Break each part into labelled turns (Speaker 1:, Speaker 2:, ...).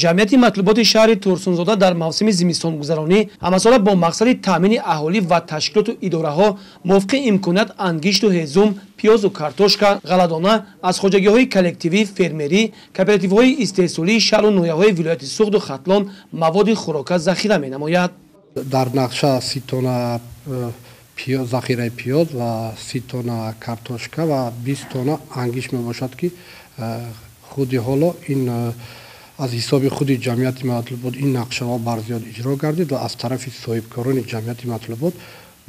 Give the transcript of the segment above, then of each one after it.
Speaker 1: Ҷамъияти матлуботи шаҳри Турсунзода дар мавсими зимистонгузаронӣ ҳамасола бо мақсади таъмини аҳолӣ ва ташкилоту идораҳо мувофиқи имконият ангишту ҳезум, пиёзу картошка, ғалладона аз хоҷагиҳои коллективӣ, фермерӣ, кооперативҳои истеҳсолии шаҳру ноҳияҳои вилояти Суғду Хатлон маводи хӯрока захира менамояд.
Speaker 2: Дар нақша 30 тонна пиёз, захираи пиёз ва 30 тонна картошка ва 20 тонна ангишт мебошад, ки худи ҳоло ин аз ҳисоби худи ҷамъияти матлубот ин нақшаҳо барзиёд иҷро гардид ва аз тарафи соҳибкорони ҷамъияти матлубот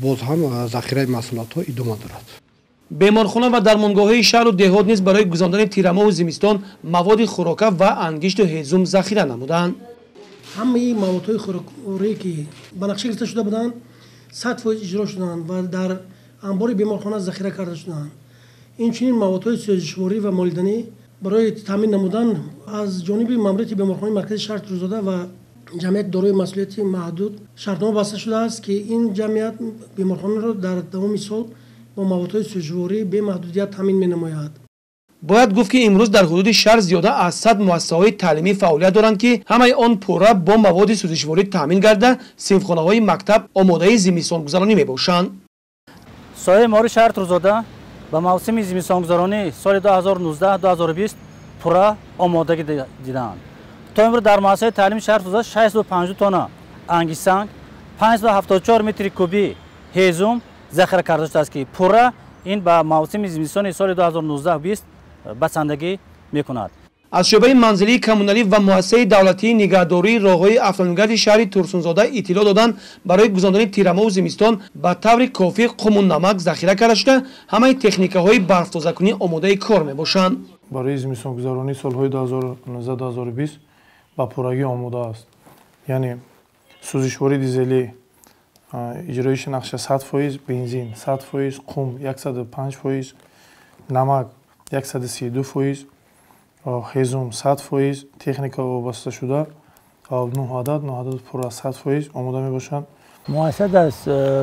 Speaker 2: боз ҳам захираи маҳсулотҳо идома дорад.
Speaker 1: Беморхона ва дармонгоҳҳои шаҳру деҳот низ барои гузарондани тирамоҳу зимистон маводи хӯрока ва ангишту ҳезум захира намуданд.
Speaker 3: Ҳамаи маводҳои хӯрокворие, ки ба нақша гирифта шуда буданд, 100% иҷро шуданд ва дар анбори беморхона захира карда шуданд. Инчунин маводҳои сӯзишворӣ ва молиданӣ барои таъмин намудан аз ҷониби маъмурияти беморхонаи маркази шаҳри Турсунзода ва ҷамъияти дорои масъулияти маҳдуд шартнома баста шудааст, ки ин ҷамъият беморхонаро дар давоми сол бо маводҳои сӯзишворӣ бемаҳдудият таъмин менамояд.
Speaker 1: Бояд гуфт, ки имрӯз дар ҳудуди шаҳр зиёда аз 100 муассисаҳои таълимӣ фаъолият доранд, ки ҳамаи он пурра бо маводи сӯзишворӣ таъмин гарда, синфхонаҳои мактаб омодаи зимистонгузаронӣ мебошанд.
Speaker 4: Соҳаи маорифи шаҳри Турсунзода ба мавсими зимистонгузаронӣ соли 2019-2020 пурра омодагӣ дидаанд. То имрӯз дар муассисаи таълими шаҳри Турсунзода 650 тонна ангиштсанг, 574 метри кубӣ ҳезум захира карда шудааст, ки пурра ин ба мавсими зимистони соли 2019-20 басандагӣ мекунад.
Speaker 1: Аз шӯъбаи манзилии коммуналӣ ва муассисаи давлатии нигаҳдории роҳҳои автомобилгарди шаҳри Турсунзода иттилоъ доданд, барои гузарондани тирамоҳу зимистон ба таври кофӣ қуму намак захира карда шуда, ҳамаи техникаҳои барфтозакунӣ омодаи кор мебошанд.
Speaker 5: Барои зимистонгузаронии солҳои 2019-2020 ба пуррагӣ омода аст, яъне сӯзишвории дизелӣ иҷроиши нақша 100%, бензин 100%, қум 105%, намак 132%, ҳезум 100%, техника вобасташуда нӯҳ адад, нӯҳ адад пурра 100% омода мебошанд.
Speaker 6: Муассиса дар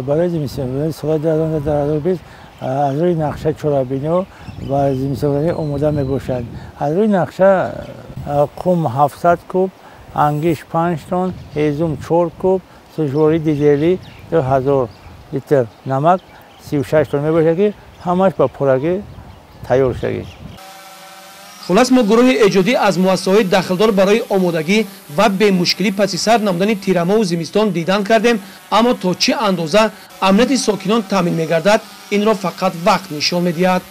Speaker 6: барои зимистон соли 2020 аз рӯи нақша чорабиниҳо ва зимистонӣ омода мебошад. Аз рӯи нақша қум 700 куб, ангишт 5 тонн, ҳезум 4 куб, сӯзишвории дизелӣ 2000 литр, намак 36 тонн мебошад, ки ҳамаш ба пуррагӣ тайёр шудагӣ.
Speaker 1: Хулас, мо гурӯҳи эҷодӣ аз муассисаҳои дахлдор барои омодагӣ ва бемушкилӣ паси сар намудани тирамоҳу зимистон дидан кардем, аммо то чӣ андоза амнияти сокинон таъмин мегардад, инро фақат вақт нишон медиҳад.